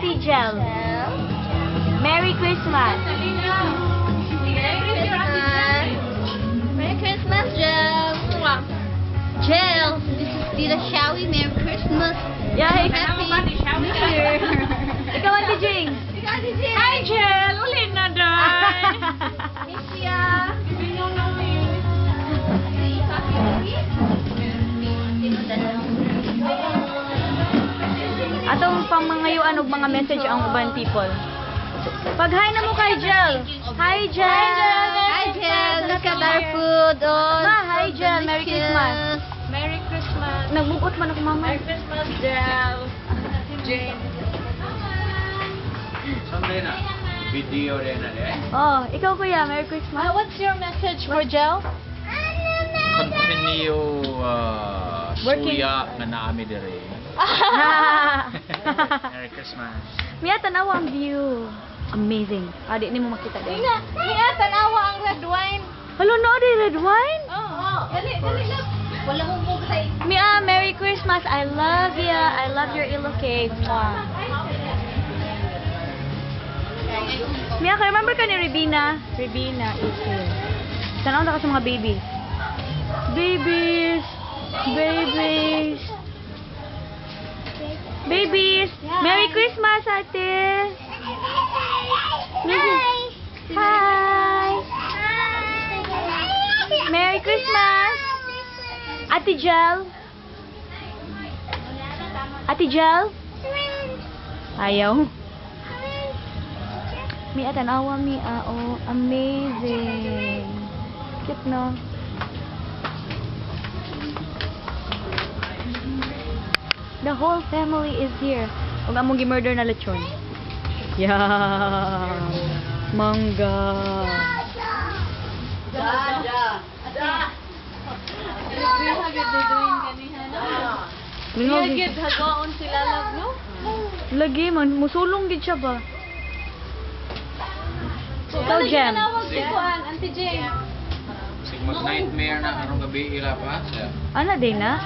Ate Jel. Merry Christmas. Merry Christmas. Merry Christmas, Jel. Jel, this is Tita Shawi. Merry Christmas. Yeah, Happy New Year. Ikaw, Ate Jing. Ikaw, Ate Jing. Hi, Jel! Uli na, day! Miss ya. Atong pamangayuan og mga message ang uban people. Pag-hi na mo kay Jel. Hi, Jel. Hi, Jel. Look at our food. Oh, Ma, hi, so Jel. Merry delicious. Christmas. Merry Christmas! Nagmugot man ako, mama. Merry Christmas, Jel! Jane. Sunday na. Video rin na eh. Oh, ikaw, kuya, Merry Christmas. What's your message for Jel? Continue Working. suya nga naami dire. Merry Christmas. Mia, tanawa ang view. Amazing. Ah, di nimo makita din. Ina, niya, tanawa ang red wine. Hello, no, di red wine? Oh, dali, dali lang. Wala mong bugay. Mia, Merry Christmas. I love ya. I love your Ilocay. Mwah. Mia, ka remember ka ni Ribina? Ribina is here. Tanaw na ka sa mga baby. Babies! Babies! Babies! Merry Christmas, ate! Hi! Hi! Merry Christmas! Ate Jel? Ate Jel? Ayaw. Mia, tanawa, Mia. Oh, amazing. Cute, no? The whole family is here. Huwag among gi-murder na lechon. Yeah. Mangga. Da, da. Da. Lingaw Iya, gid. gid hagaon sila love, no? Lagi man, musulong gid siya ba? Ikaw, Jem. Tawag si Kuan, Auntie Jane. Sig mag nightmare na karong gabi ila pa siya. Ano din na?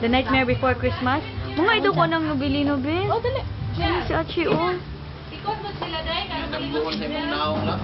The Nightmare Before Christmas? Mga ito ko nang nobili no, be. Oh, dali. Ano si Achi, oh. Ikot mo sila, day. Karon Dambuhon sa imong naong la.